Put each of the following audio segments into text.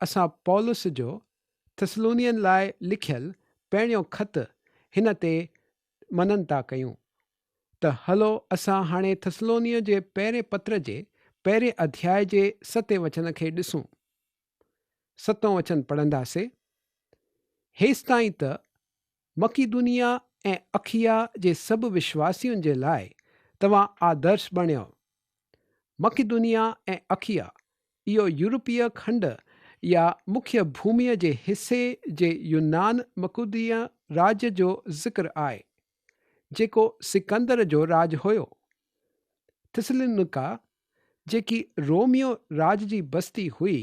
اسان پولس جو ٿسلونين لاء لکيل پهريون خط هن تي منن ٿا ڪيون. ته هلو اسان هاڻي ٿسلونيء جي پهرين پتر جي پهرين اڌياء جي ستين وچن کي ڏسون. ستون وچن پڙهنداسي، هيستائين ته مڪيدونيا ۽ اخيا جي سڀ وشواسين جي لاء توهان آدرش بڻيؤ. مڪيدونيا ۽ اخيا، اهو يورپيء کنڊ يا مکيه ڀوميء جي حصي جي يونان مڪيدونيا راڄ جو ذڪر آهي، جيڪو سڪندر جو راڄ هيو. ٿسلونيڪا، جيڪي روميو راڄ جي بستي هئي،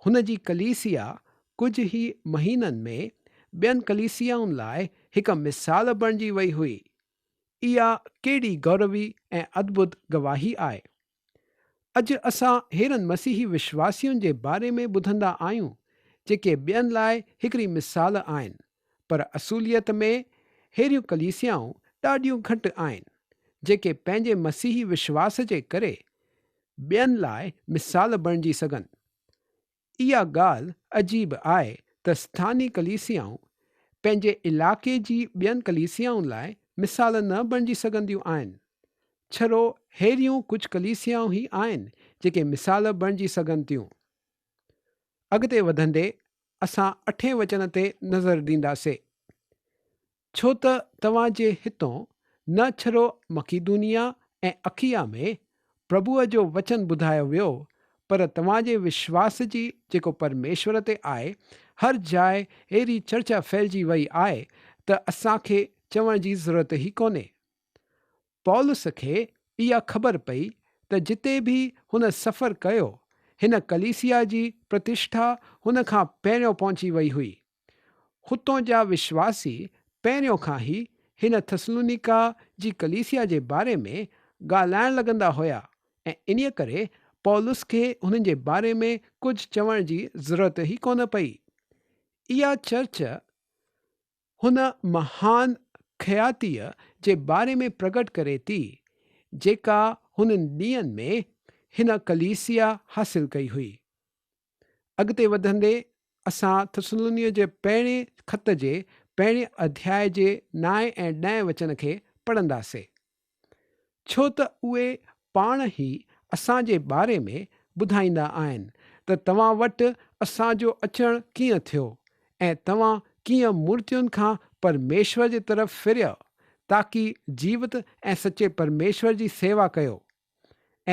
هن جي ڪليسيا ڪجهه ئي مهينن ۾ ٻين ڪليسيائن لاء هڪ مثال بڻجي وئي هئي. اها ڪيڏي گوروي ۽ ادڀت گواهي آهي! اڄ اسان ههڙن مسيحي وشواسين جي باري ۾ ٻڌندا آهيون، جيڪي ٻين لاء هڪڙي مثال آهن، پر اصوليت ۾ ههڙيون ڪليسيائون ڏاڍيون گهٽ آهن، جيڪي پنهنجي مسيحي وشواس جي ڪري ٻين لاء مثال بڻجي سگهن. اها ڳالهه عجيب آهي ته اسٿاني ڪليسيائون پنهنجي علائقي جي ٻين ڪليسيائن لاء مثال نه بڻجي سگهنديون آهن. ڇڙو ههڙيون ڪجهه ڪليسيائون ئي آهن جيڪي مثال بڻجي سگهن ٿيون. اڳتي وڌندي اسان اٺين وچن تي نظر ڏينداسي. ڇو ته توهان جي هتون نه ڇڙو مڪيدونيا ۽ اخيا ۾ پرڀوء جو وچن ٻڌايو ويو، پر توهان جي وشواس جي جيڪو پرميشور تي آهي، هر جاء اهڙي چرچا ڦهلجي وئي آهي ته اسان کي چوڻ جي ضرورت ئي ڪونهي. پولس کي اها خبر پئي ته جتي به هن سفر ڪيو، هن ڪليسيا جي پرتشٺا هن کان پهريون پهچي وئي هئي. هتون جا وشواسي پهريون کان ئي هن ٿسلونيڪا جي ڪليسيا جي باري ۾ ڳالهائڻ لڳندا هيا ۽ انهيء ڪري پولس کي هنن جي باري ۾ ڪجهه چوڻ جي ضرورت ئي ڪونه پئي. اها چرچ هن مهان کياتيء جي باري ۾ پرگٽ ڪري ٿي، جيڪا هنن ڏينهن ۾ هن ڪليسيا حاصل ڪئي هئي. اڳتي وڌندي اسان ٿسلونيء جي پهرين خط جي پهرين اڌياء جي نائين ۽ ڏهين وچن کي پڙهنداسي. ڇو ته اهي پاڻ ئي اسان جي باري ۾ ٻڌائيندا آهن ته توهان وٽ اسان جو اچڻ ڪيئن ٿيو ۽ توهان ڪيئن مورتين کان پرميشور جي طرف ڦريؤ، تاڪي جيوت ۽ سچي پرميشور جي سيوا ڪيو.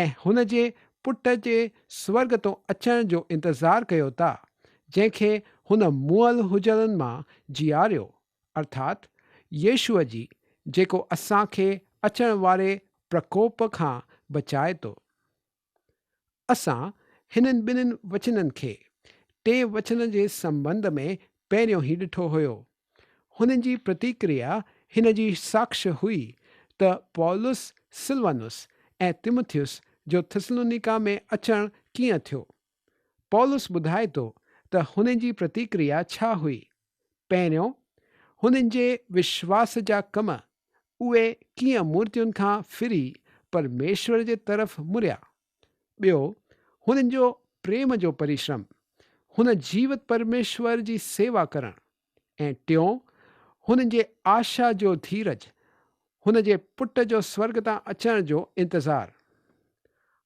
۽ هن جي پٽ جي سورڳ تون اچڻ جو انتظار ڪيو ٿا، جنهن کي هن مئل هجڻن مان جياريو، ارٿات يسوع جي، جيڪو اسان کي اچڻ واري پرڪوپ کان بچائي ٿو. اسان هنن ٻنهين وچنن کي ٽئين وچن جي سنٻنڌ ۾ پهريون ئي ڏٺو هيو. هن جي پرتڪريا هن جي ساڪش هئي ته پولس، سلوانس ۽ تيمٿيس جو ٿسلونيڪا ۾ اچڻ ڪيئن ٿيو. پولس ٻڌائي ٿو ته هن جي پرتڪريا ڇا هئي. پهريون، هنن جي وشواس جا ڪم، اهي ڪيئن مورتين کان ڦري پرميشور جي طرف مڙيا. ٻيو، هنن جو پريم جو پريشرم، هن جيوت پرميشور جي سيوا ڪرڻ، ۽ ٽيون، هنن جي آشا جو ڌيرج، هن جي پٽ جو سورڳ تان اچڻ جو انتظار.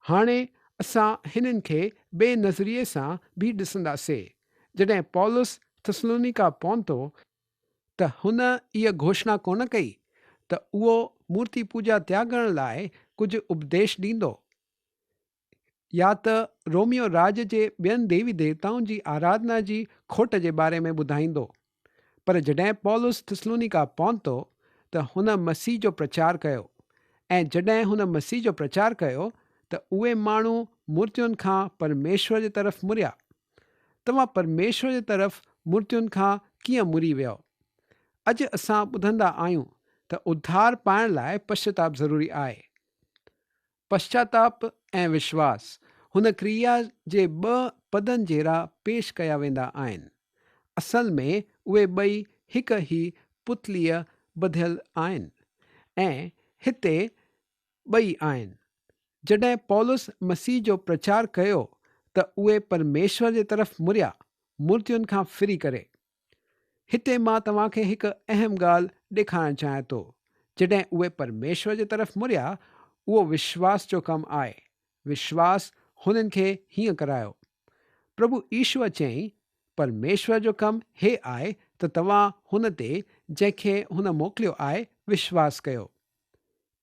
هاڻي اسان هنن کي ٻئي نظريي سان به ڏسنداسي. جڏهن پولس ٿسلونيڪا پهتو، ته هن اها گهوشڻا ڪونه ڪئي ته اهو مورتي پوڄا تياڳڻ لاء ڪجهه اپديش ڏيندو يا ته روميو راڄ جي ٻين ديوي ديوتائن جي آراڌنا جي کوٽ جي باري ۾ ٻڌائيندو. پر جڏهن پولس ٿسلونيڪا پهتو ته هن مسيح جو پرچار ڪيو ۽ جڏهن هن مسيح جو پرچار ڪيو ته اهي ماڻهو مورتين کان پرميشور جي طرف مڙيا. توهان پرميشور جي طرف مورتين کان ڪيئن مڙي ويؤ؟ اڄ اسان ٻڌندا آهيون ته اڌار پائڻ لاء پشچاتاپ ضروري آهي. پشچاتاپ ۽ وشواس هن ڪريا جي ٻه پدن جهڙا پيش ڪيا ويندا آهن. اصل ۾ اهي ٻئي هڪ ئي پتليء ٻڌل آهن ۽ هتي ٻئي آهن. جڏهن پولس مسيح جو پرچار ڪيو ته اهي پرميشور جي طرف مڙيا. مورتين کان ڦري ڪري. هتي مان توهان کي هڪ اهم ڳالهه ڏيکارڻ چاهيان ٿو. جڏهن اهي پرميشور جي طرف مڙيا، اهو وشواس جو ڪم آهي. وشواس هنن کي هيئن ڪرايو. پرڀو يشوع چيائين، پرميشور جو ڪم هي آهي ته توهان هن تي جنهن کي هن موڪليو آهي وشواس ڪيو.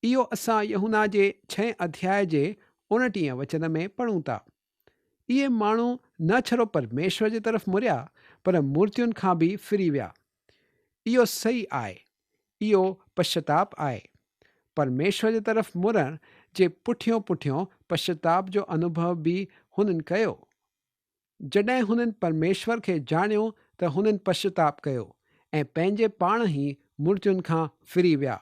اهو اسان يوحنا جي ڇهين اڌياء جي اڻٽيهين وچن ۾ پڙهون ٿا. اهي ماڻهو نه ڇڙو پرميشور جي طرف مڙيا پر مورتين کان به ڦري ويا. اهو صحيح آهي. اهو پشچاتاپ آهي. پرميشور جي طرف مڙڻ جي پٺيون پٺيون پشچاتاپ جو انوڀو به هنن ڪيو. جڏهن هنن پرميشور کي ڄاڻيو ته هنن پشچاتاپ ڪيو ۽ پنهنجي پاڻ ئي مورتين کان ڦري ويا.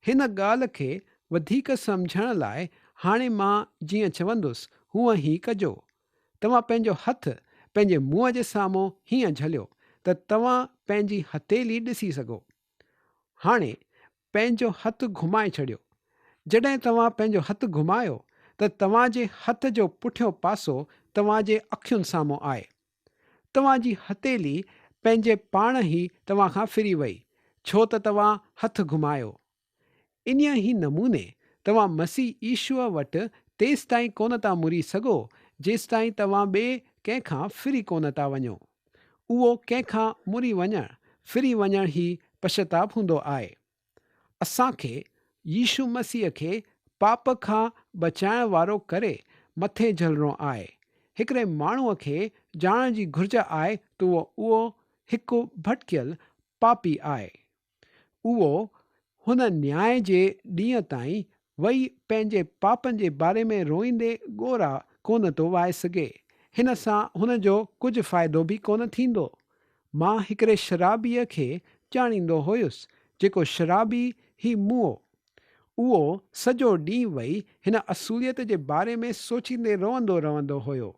هن ڳالهه کي وڌيڪ سمجهڻ لاء هاڻي مان جيئن چوندس هونئن ئي ڪجو. توهان پنهنجو هٿ پنهنجي منهن جي سامهون هيئن جهليو ته توهان پنهنجي هٿيلي ڏسي سگهو. هاڻي پنهنجو هٿ گهمائي ڇڏيو. جڏهن توهان پنهنجو هٿ گهمايو ته توهان جي هٿ جو پٺيون پاسو توهان جي اکين سامهون آهي. توهان جي هٿيلي پنهنجي پاڻ ئي توهان کان ڦري وئي ڇو ته توهان هٿ گهمايو. انهيء ئي نموني توهان مسيح يسوع وٽ تيستائين ڪونه ٿا مري سگهو، جيستائين توهان ٻئي ڪنهن کان ڦري ڪونه ٿا وڃو. اهو ڪنهن کان مري وڃڻ، ڦري وڃڻ ئي پشچاتاپ هوندو آهي. اسان کي يسوع مسيح کي پاپ کان بچائڻ وارو ڪري مٿي جهلڻو آهي. هڪڙي ماڻهوء کي ڄاڻڻ جي گهرج آهي ته اهو هڪ ڀٽڪيل پاپي آهي. اهو هن نياء جي ڏينهن تائين وئي پنهنجي پاپن جي باري ۾ روئيندي ڳورا ڪونه ٿو وهائي سگهي. هن سان هن جو ڪجهه فائدو به ڪونه ٿيندو. مان هڪڙي شرابيء کي ڄاڻيندو هيس، جيڪو شرابي هي موئو. اهو سڄو ڏينهن وئي هن اصوليت جي باري ۾ سوچيندي روئندو رهندو هيو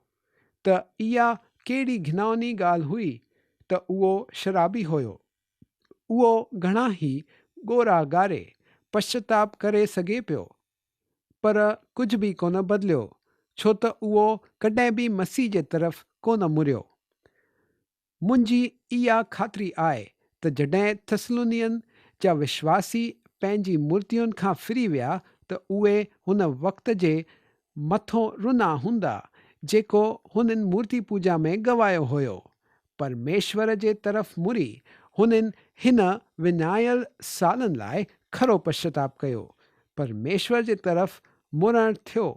ته اها ڪهڙي گهنائوني ڳالهه هئي ته اهو شرابي هيو. اهو گهڻا ئي ڳورا ڳاري پشچاتاپ ڪري سگهي پيو، پر ڪجهه به ڪونه بدليو، ڇو ته اهو ڪڏهن به مسيح جي طرف ڪونه مڙيو. منهنجي اها خاطري آهي ته جڏهن ٿسلونين جا وشواسي پنهنجي مورتين کان ڦري ويا ته اهي هن وقت جي مٿو رنا هوندا، جيڪو هنن مورتي پوڄا ۾ گوايو هيو. پرميشور جي طرف مڙي هنن هن وڃايل سالن لاء کرو پشچاتاپ ڪيو. پرميشور جي طرف مڙڻ ٿيو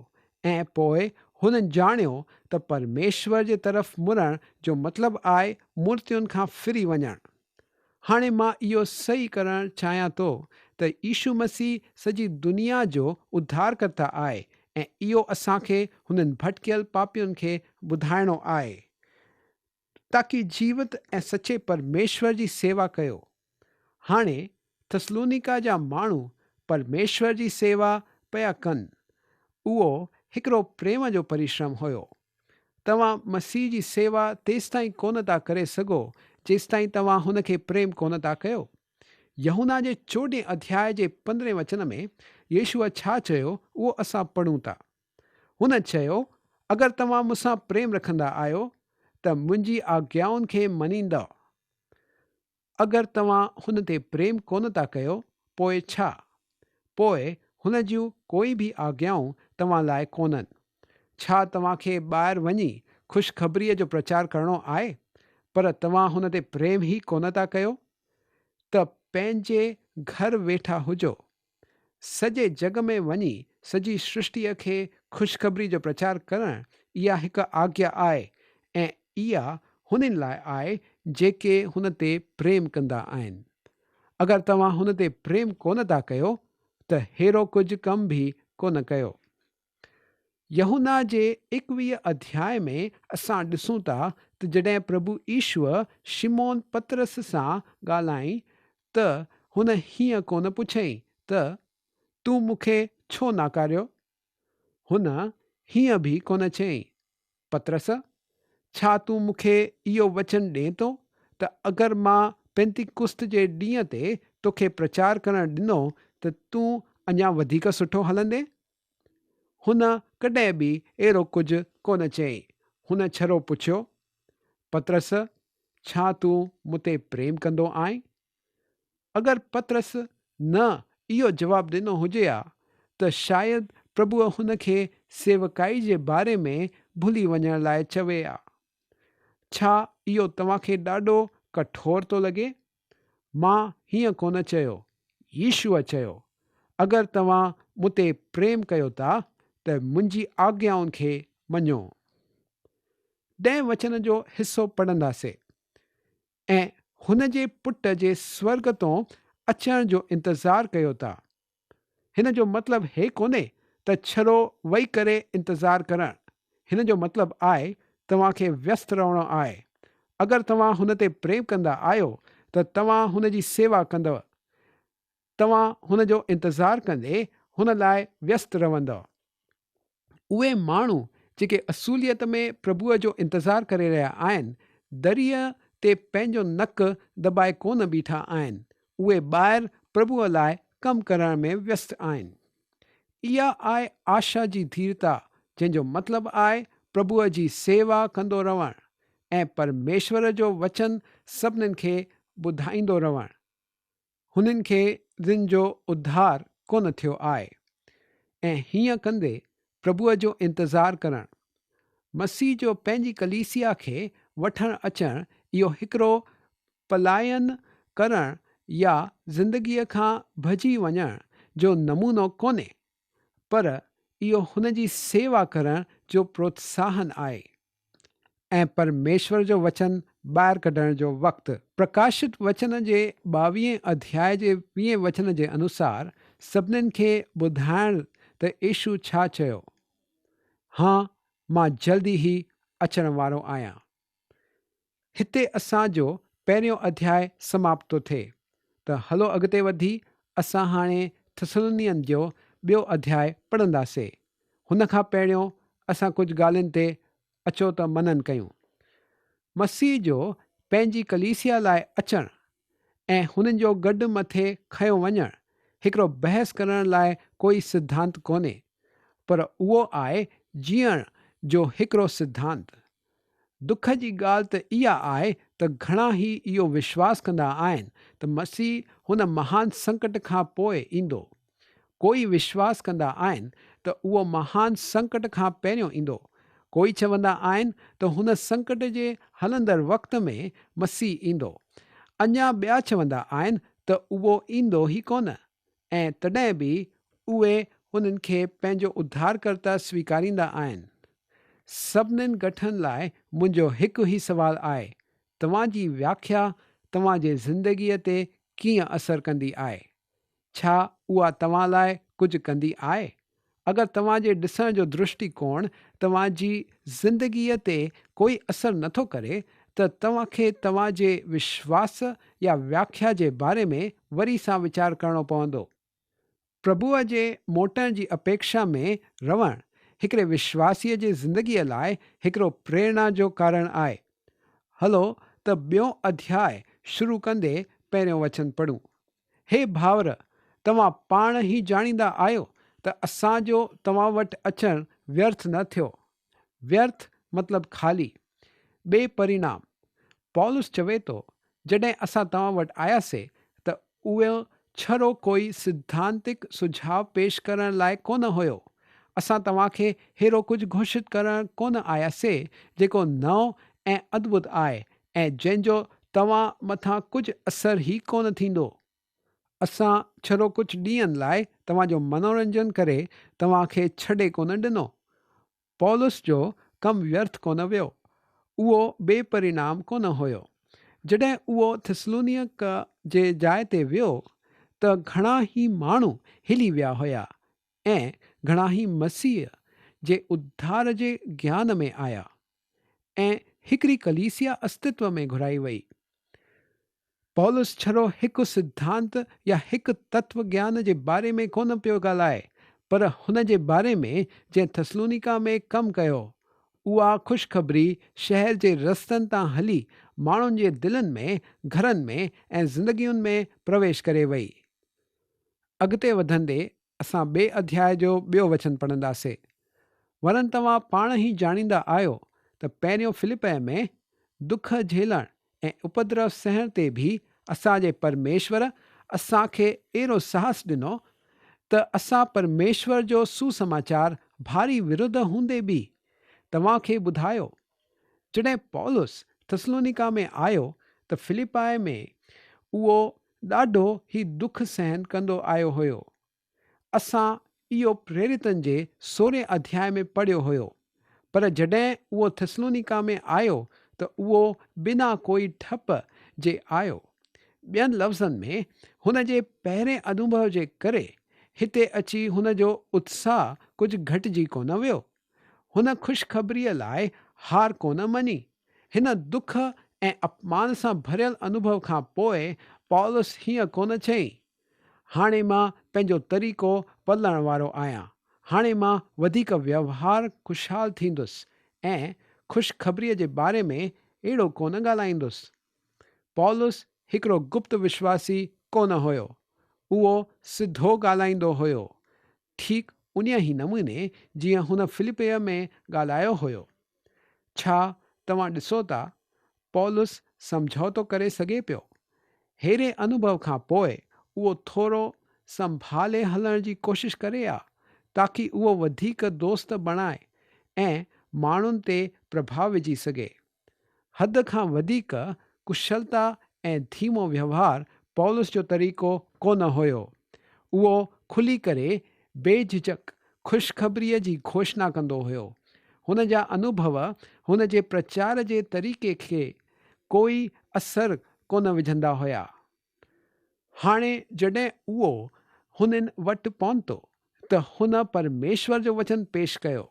۽ پوء هنن ڄاڻيو ته پرميشور جي طرف مڙڻ جو مطلب آهي مورتين کان ڦري وڃڻ. هاڻي مان اهو صحيح ڪرڻ چاهيان ٿو ته يسوع مسيح سڄي دنيا جو اڌارڪرتا آهي ۽ اهو اسان کي هنن ڀٽڪيل پاپين کي ٻڌائڻو آهي تاڪي جيوت ۽ سچي پرميشور جي سيوا ڪيو. هاڻي ٿسلونيڪا جا ماڻهو پرميشور جي سيوا پيا ڪن. اهو هڪڙو پريم جو پريشرم هيو. توهان مسيح جي سيوا تيستائين ڪونه ٿا ڪري سگهو، جيستائين توهان هن کي پريم ڪونه ٿا ڪيو. يوحنا جي چوڏهين اڌياء جي پندرهين وچن ۾ يسوع ڇا چيو اهو اسان پڙهون ٿا. هن چيو، اگر توهان مون سان پريم رکندا آهيو ته منهنجي آگيائن کي مڃيندؤ. اگر توهان هن تي پريم ڪونه ٿا ڪيو، پوء ڇا؟ پوء هن جون ڪوئي به آگيائون توهان لاء ڪونهن. ڇا توهان کي ٻاهر وڃي خوشخبريء جو پرچار ڪرڻو آهي، پر توهان هن تي پريم ئي ڪونه ٿا ڪيو؟ ته پنهنجي گهر ويٺا هجو. سڄي جڳ ۾ وڃي سڄي سرشٽيء کي خوشخبري جو پرچار ڪرڻ اها هڪ آگيا آهي ۽ اها هنن لاء آهي جيڪي هن تي پريم ڪندا آهن. اگر توهان هن تي پريم ڪونه ٿا ڪيو ته ههڙو ڪجهه ڪم به ڪونه ڪيو. يوحنا جي ايڪويهه اڌياء ۾ اسان ڏسون ٿا ته جڏهن پرڀو يسوع شمعون پطرس سان ڳالهائين ته هن هيئن ڪونه پڇيائين ته تون مون کي ڇو ناڪاريو؟ هن هيئن به ڪونه چيائين، پطرس، ڇا تون مون کي اهو وچن ڏئين ٿو ته اگر مان پينتيڪست جي ڏينهن تي توکي پرچار ڪرڻ ڏنو ته تون اڃا وڌيڪ سٺو هلندين؟ هن ڪڏهن به اهڙو ڪجهه ڪونه چيائين. هن ڇرو پڇيو، پطرس، ڇا تون مون تي پريم ڪندو آهين؟ اگر پطرس نه اهو جواب ڏنو هجي ها ته شايد پرڀوء هن کي سيوڪائي جي باري ۾ ڀلي وڃڻ لاء چوي ها. ڇا اهو توهان کي ڏاڍو ڪٺور ٿو لڳي؟ مان هيئن ڪونه چيو، يسوع چيو، اگر توهان مون تي پريم ڪيو ٿا ته منهنجي آگيائن کي مڃو. ڏهين وچن جو حصو پڙهنداسي. ۽ هن جي پٽ جي سورڳ تون اچڻ جو انتظار ڪيو ٿا. هن جو مطلب هي ڪونهي ته ڇڙو وئي ڪري انتظار ڪرڻ. هن جو مطلب آهي توهان کي ويست رهڻو آهي. اگر توهان هن تي پريم ڪندا آهيو ته توهان هن جي سيوا ڪندؤ. توهان هن جو انتظار ڪندي هن لاء ويست رهندؤ. اهي ماڻهو جيڪي اصوليت ۾ پرڀوء جو انتظار ڪري رهيا آهن، دريء تي پنهنجو نڪ دٻائي ڪونه بيٺا آهن، اهي ٻاهر پرڀوء لاء ڪم ڪرڻ ۾ ويست آهن. اها آهي آشا جي ڌيرتا، جنهن جو مطلب آهي پرڀوء جي سيوا ڪندو رهڻ ۽ پرميشور جو وچن سڀنين کي ٻڌائيندو رهڻ. هنن کي جن جو اڌار ڪونه ٿيو آهي، ۽ هيئن ڪندي پرڀوء جو انتظار ڪرڻ، مسيح جو پنهنجي ڪليسيا کي وٺڻ اچڻ اهو هڪڙو پلائن ڪرڻ يا زندگيء کان ڀڄي وڃڻ جو نمونو ڪونهي، پر اهو هن جي سيوا ڪرڻ جو پروتساهن آهي. ۽ پرميشور جو وچن ٻاهر ڪڍڻ جو وقت. پرڪاشت وچن جي ٻاويهين اڌياء جي ويهين وچن جي انوسار سڀنين کي ٻڌائڻ ته يسوع ڇا چيو، هان، مان جلدي ئي اچڻ وارو آهيان. هتي اسان جو پهريون اڌياء سماپت ٿو ٿئي. ته هلو اڳتي وڌي اسان هاڻي ٿسلونين جو ٻيو اڌياء پڙهنداسي. هن کان پهريون اسان ڪجهه ڳالهين تي اچو ته منن ڪيون. مسيح جو پنهنجي ڪليسيا لاء اچڻ ۽ هنن جو گڏ مٿي کنيو وڃڻ هڪڙو بحث ڪرڻ لاء ڪوئي سڌانت ڪونهي، پر اهو آهي جيئڻ جو هڪڙو سڌانت. دک جي ڳالهه ته اها آهي ته گهڻا ئي اهو وشواس ڪندا آهن ته مسيح هن مهان سنڪٽ کان پوء ايندو. ڪوئي وشواس ڪندا آهن ته اهو مهان سنڪٽ کان پهريون ايندو. ڪوئي چوندا آهن ته هن سنڪٽ جي هلندڙ وقت ۾ مسيح ايندو. اڃا ٻيا چوندا آهن ته اهو ايندو ئي ڪونه. ۽ تڏهن به اهي انهن کي پنهنجو اڌارڪرتا سويڪاريندا آهن. سڀنين گٺن لاء منهنجو هڪ ئي سوال آهي، توهان جي وياکيا توهان جي زندگيء تي ڪيئن اثر ڪندي آهي؟ ڇا اها توهان لاء ڪجهه ڪندي آهي؟ اگر توهان جي ڏسڻ جو درشٽيڪوڻ توهان جي زندگيء تي ڪوئي اثر نٿو ڪري ته توهان کي توهان جي وشواس يا وياکيا جي باري ۾ وري سان ويچار ڪرڻو پوندو. پرڀوء جي موٽڻ جي اپيڪشا ۾ رهڻ هڪڙي وشواسيء جي زندگيء لاء هڪڙو پريرڻا جو ڪارڻ آهي. هلو ته ٻيون اڌياء شروع ڪندي پهريون وچن پڙهون. هي ڀائر! توهان پاڻ ئي ڄاڻيندا آهيو ته اسان جو توهان وٽ اچڻ ويرٿ نه ٿيو. ويرٿ مطلب خالي، بي پرينام. پولس چوي ٿو، جڏهن اسان توهان وٽ آياسي ته اهو ڇڙو ڪوئي سڌانتڪ سجهاء پيش ڪرڻ لاء ڪونه هيو. اسان توهان کي ههڙو ڪجهه گهوشت ڪرڻ ڪونه آياسي جيڪو نئون ۽ ادڀت آهي ۽ جنهن جو توهان مٿان ڪجهه اثر ئي ڪونه ٿيندو. اسان ڇڙو ڪجهه ڏينهن لاء توهان جو منورنجن ڪري توهان کي ڇڏي ڪونه ڏنو. پولس جو ڪم ويرٿ ڪونه ويو. اهو بي پرينام ڪونه هيو. جڏهن اهو ٿسلونيڪ جي جاء تي ويو ته گهڻا ئي ماڻهو هلي ويا هيا ۽ گهڻا ئي مسيح جي اڌار جي گيان ۾ آيا. ۽ هڪڙي ڪليسيا استتو ۾ گهرائي وئي. پولس ڇڙو هڪ سڌانت يا هڪ تتو گيان جي باري ۾ ڪونه پيو ڳالهائي، پر هن جي باري ۾ جنهن ٿسلونيڪا ۾ ڪم ڪيو. اها خوشخبري شهر جي رستن تان هلي ماڻهن جي دلن ۾، گهرن ۾ ۽ زندگين ۾ پرويش ڪري وئي. اڳتي وڌندي اسان ٻئي اڌياء جو ٻيو وچن پڙهنداسي. ورن توهان پاڻ ئي ڄاڻيندا آهيو ته پهريون فلپيء ۾، دک جهيلڻ ۽ اپدرو سهڻ تي به اسان جي پرميشور اسان کي اهڙو ساهس ڏنو ته اسان پرميشور جو سوسماچار ڀاري وروڌ هوندي به توهان کي ٻڌايو. جڏهن پولس ٿسلونيڪا ۾ آيو ته فلپائي ۾ اهو ڏاڍو ئي دک سهن ڪندو آيو هيو. اسان اهو پريريتن جي سورهين اڌياء ۾ پڙهيو هيو. پر جڏهن اهو ٿسلونيڪا ۾ آيو ته اهو بنا ڪوئي ٺپ جي آيو. ٻين لفظن ۾ هن جي پهرين انوڀو جي ڪري هتي اچي هن جو اتساهه ڪجهه گهٽجي ڪونه ويو. هن خوشخبريء لاء هار ڪونه مڃي. هن دک ۽ اپمان سان ڀريل انوڀو کان پوء پولس هيئن ڪونه چئي، هاڻي مان پنهنجو طريقو بدلڻ وارو آهيان. هاڻي مان وڌيڪ ويوهار خوشحال ٿيندس ۽ خوشخبريء جي باري ۾ اهڙو ڪونه ڳالهائيندس. پولس هڪڙو گپت وشواسي ڪونه هيو. اهو سڌو ڳالهائيندو هيو، ٺيڪ انهيء ئي نموني جيئن هن فلپيء ۾ ڳالهايو هيو. ڇا توهان ڏسو ٿا، پولس سمجهوتو ڪري سگهي پيو. ههڙي انوڀو کان پوء اهو ٿورو سنڀالي هلڻ جي ڪوشش ڪري ها، تاڪي اهو وڌيڪ دوست بڻائي ۽ ماڻهن تي پرڀاء وجهي سگهي. حد کان وڌيڪ ڪشلتا ۽ ڌيمو وهنوار پولس جو طريقو ڪونه هيو. اهو کلي ڪري بي جهجهڪ خوشخبريء جي گهوشنا ڪندو هيو. هن جا انوڀو هن جي پرچار جي طريقي کي ڪوئي اثر ڪونه وجهندا هيا. هاڻي جڏهن اهو هنن وٽ پهتو ته هن پرميشور جو وچن پيش ڪيو.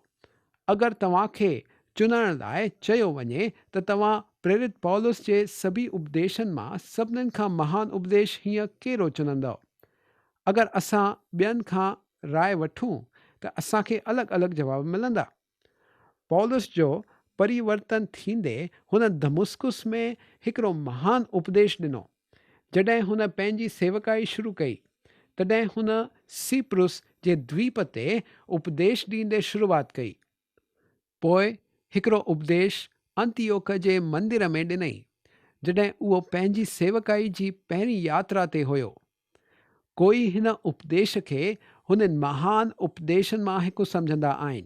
اگر توهان کي چنڻ لاء چيو وڃي ته توهان پريرت پولس جي سڀئي اپديشن مان سڀنين کان مهان اپديش هيئن ڪهڙو چنندؤ؟ اگر اسان ٻين کان راء وٺون ته اسان کي الڳ الڳ جواب ملندا. پولس جو پريورتن ٿيندي هن دمسڪس ۾ هڪڙو مهان اپديش ڏنو. جڏهن هن پنهنجي سيوڪائي شروع ڪئي، تڏهن هن سيپرس جي دويپ تي اپديش ڏيندي شروعات ڪئي. پوء هڪڙو اپديش انتيوڪ جي مندر ۾ ڏنائين، جڏهن اهو پنهنجي سيوڪائي جي پهرين ياترا تي هيو. ڪوئي هن اپديش کي هنن مهان اپديشن مان هڪ سمجهندا آهن.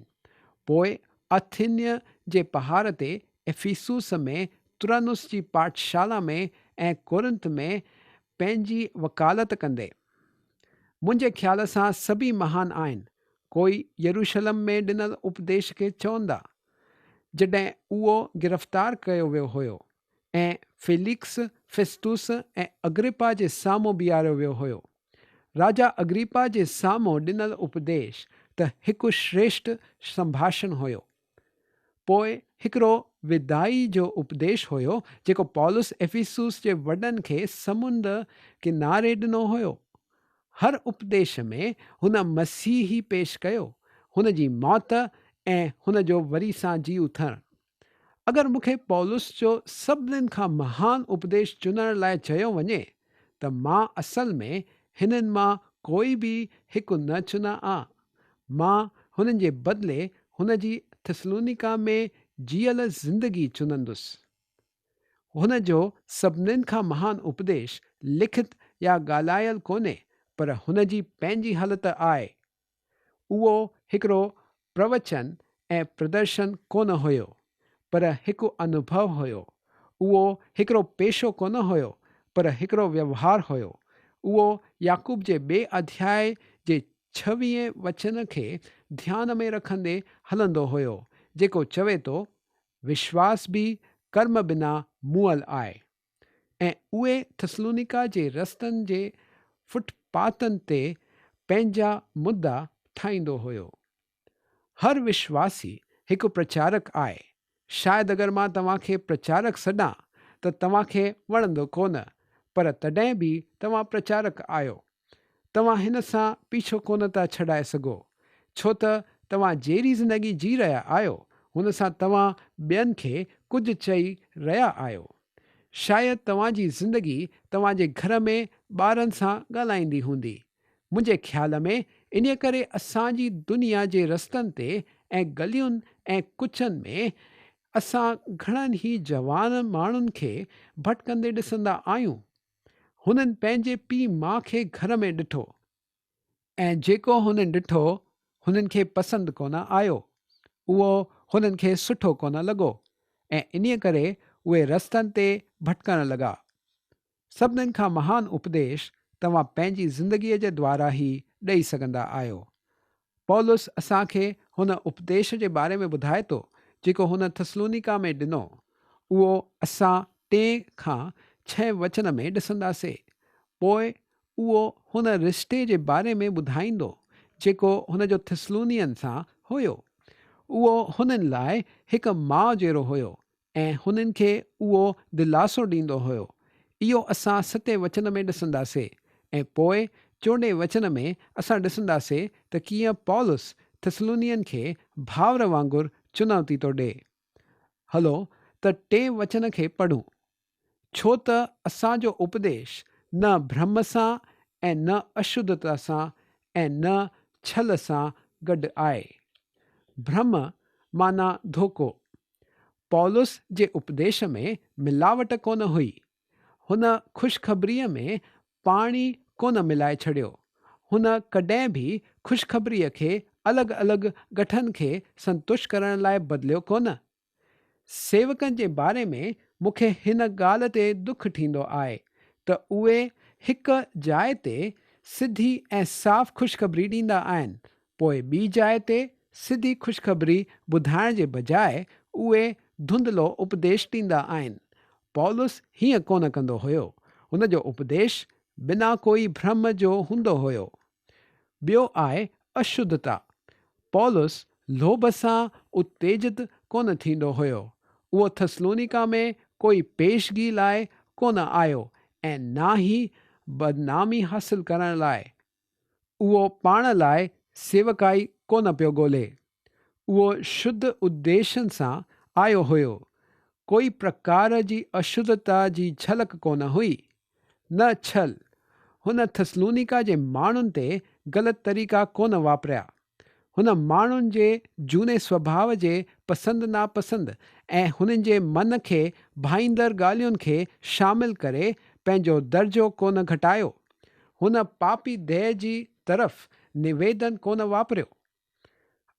پوء اٿيني جي پهاڙ تي، افيسوس ۾، ترنس جي پاٺشالا ۾ ۽ ڪورنٿ ۾ پنهنجي وڪالت ڪندي. منهنجي خيال سان سڀئي مهان آهن. ڪوئي يروشلم ۾ ڏنل اپديش کي چوندا، جڏهن اهو گرفتار ڪيو ويو هيو. ۽ فيلڪس، فيستوس ۽ اگريپا جي سامهون بيهاريو ويو هيو. راجا اگريپا جي سامهون ڏنل اپديش ته هڪ شريشٽ سنڀاشڻ هيو. پوء هڪڙو وداعي جو اپديش هيو جيڪو پولس افيسوس جي وڏن کي سمنڊ ڪناري ڏنو هيو. هر اپديش ۾ هن مسيح ئي پيش ڪيو، هن جي موت ۽ هن جو وري سان جي اٿڻ. اگر مون کي پولس جو سڀنين کان مهان اپديش چنڻ لاء چيو وڃي ته مان اصل ۾ هنن مان ڪوئي به هڪ نه چنان ها. مان هنن جي بدلي هن جي ٿسلونيڪا ۾ جيئل زندگي چنندس. هن جو سڀنين کان مهان اپديش لکت يا ڳالهايل ڪونهي پر هن جي پنهنجي حالت آهي. اهو هڪڙو پروچن ۽ پردرشن ڪونه هيو، پر هڪ انوڀو هيو. اهو هڪڙو پيشو ڪونه هيو، پر هڪڙو ويوهار هيو. اهو يعقوب جي ٻئي اڌياء جي ڇويهين وچن کي ڌيان ۾ رکندي هلندو هيو، جيڪو چوي ٿو، وشواس به ڪرم بنا مئل آهي. ۽ اهي ٿسلونيڪا جي رستن جي فٽ پاٿن تي پنهنجا مدا ٺاهيندو هيو. هر وشواسي هڪ پرچارڪ آهي. شايد اگر مان توهان کي پرچارڪ سڏان ته توهان کي وڻندو ڪونه، پر تڏهن به توهان پرچارڪ آهيو. توهان هن سان پيڇو ڪونه ٿا ڇڏائي سگهو، ڇو ته توهان جهڙي زندگي جي رهيا آهيو، هن سان توهان ٻين کي ڪجهه چئي رهيا آهيو. شايد توهان جي زندگي توهان جي گهر ۾ ٻارن سان ڳالهائيندي هوندي. منهنجي خيال ۾ انهيء ڪري اسان جي دنيا جي رستن تي ۽ گلين ۽ ڪوچن ۾ اسان گهڻن ئي جوان ماڻهن کي ڀٽڪندي ڏسندا آهيون. هنن پنهنجي پيء ماء کي گهر ۾ ڏٺو. ۽ جيڪو هنن ڏٺو، هنن کي پسند ڪونه آيو. اهو هنن کي سٺو ڪونه لڳو ۽ انهيء ڪري اهي رستن تي ڀٽڪڻ لڳا. سڀنين کان مهان اپديش توهان پنهنجي زندگيء جي دوارا ئي ڏئي سگهندا آهيو. پولس اسان کي هن اپديش جي باري ۾ ٻڌائي ٿو جيڪو هن ٿسلونيڪا ۾ ڏنو. اهو اسان ٽئين کان ڇهين وچن ۾ ڏسنداسي. پوء اهو هن رشتي جي باري ۾ ٻڌائيندو جيڪو هن جو ٿسلونين سان هيو. اهو هنن لاء هڪ ماء جهڙو هيو ۽ هنن کي اهو دلاسو ڏيندو هيو. اهو اسان ستين وچن ۾ ڏسنداسي ۽ پوء چوڏهين وچن ۾ اسان ڏسنداسي ته ڪيئن پولس ٿسلونين کي ڀائر وانگر چنوتي ٿو ڏئي. هلو ته ٽئين وچن کي پڙهون. ڇو ته اسان جو اپديش نه ڀرم سان ۽ نه اشڌتا سان ۽ نه ڇل سان گڏ آهي. ڀرم معنيٰ ڌوڪو. پولس جي اپديش ۾ ملاوٽ ڪونه هئي. هن خوشخبريء ۾ پاڻي ڪونه ملائي ڇڏيو. هن ڪڏهن به خوشخبريء کي الڳ الڳ ڳٺن کي سنتشٽ ڪرڻ لاء بدليو ڪونه. سيوڪن جي باري ۾ مون کي هن ڳالهه تي دک ٿيندو آهي ته اهي هڪ جاء تي سڌي ۽ صاف خوشخبري ڏيندا آهن پوء ٻي جاء تي سڌي خوشخبري ٻڌائڻ جي بجاء اهي ڌنڌلو اپديش ڏيندا آهن. پولس هيئن ڪونه ڪندو هيو. هن جو اپديش بنا ڪوئي ڀرم جو هوندو هيو. ٻيو آهي اشڌتا. پولس لوڀ سان اتيجت ڪونه ٿيندو هيو. اهو ٿسلونيڪا ۾ ڪوئي پيشگي لاء ڪونه آيو ۽ نه ئي بدنامي حاصل ڪرڻ لاء. اهو پاڻ لاء سيوڪائي ڪونه پيو ڳولي. اهو شڌ اديشن سان آيو هيو. ڪوئي پرڪار جي اشڌتا جي جهلڪ ڪونه هئي. نه ڇل. هن ٿسلونيڪا جي ماڻهن تي غلط طريقا ڪونه واپريا. هن ماڻهن جي جهوني سوڀاء جي پسند ناپسند ۽ هنن جي من کي ڀائيندڙ ڳالهين کي شامل ڪري پنهنجو درجو ڪونه گهٽايو. هن پاپي ديهه جي طرف نويدن ڪونه واپريو.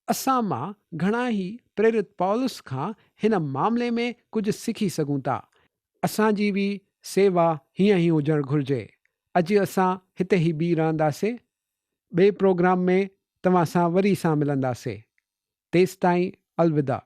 اسان مان گهڻا ئي پريرت پولس کان هن معاملي ۾ ڪجهه سکي سگهون ٿا. اسان جي به سيوا هيئن ئي هجڻ گهرجي. اڄ اسان هتي ئي بيهي رهنداسين. ٻئي پروگرام ۾ توهان سان وري سان ملنداسين. تيستائين الوداع.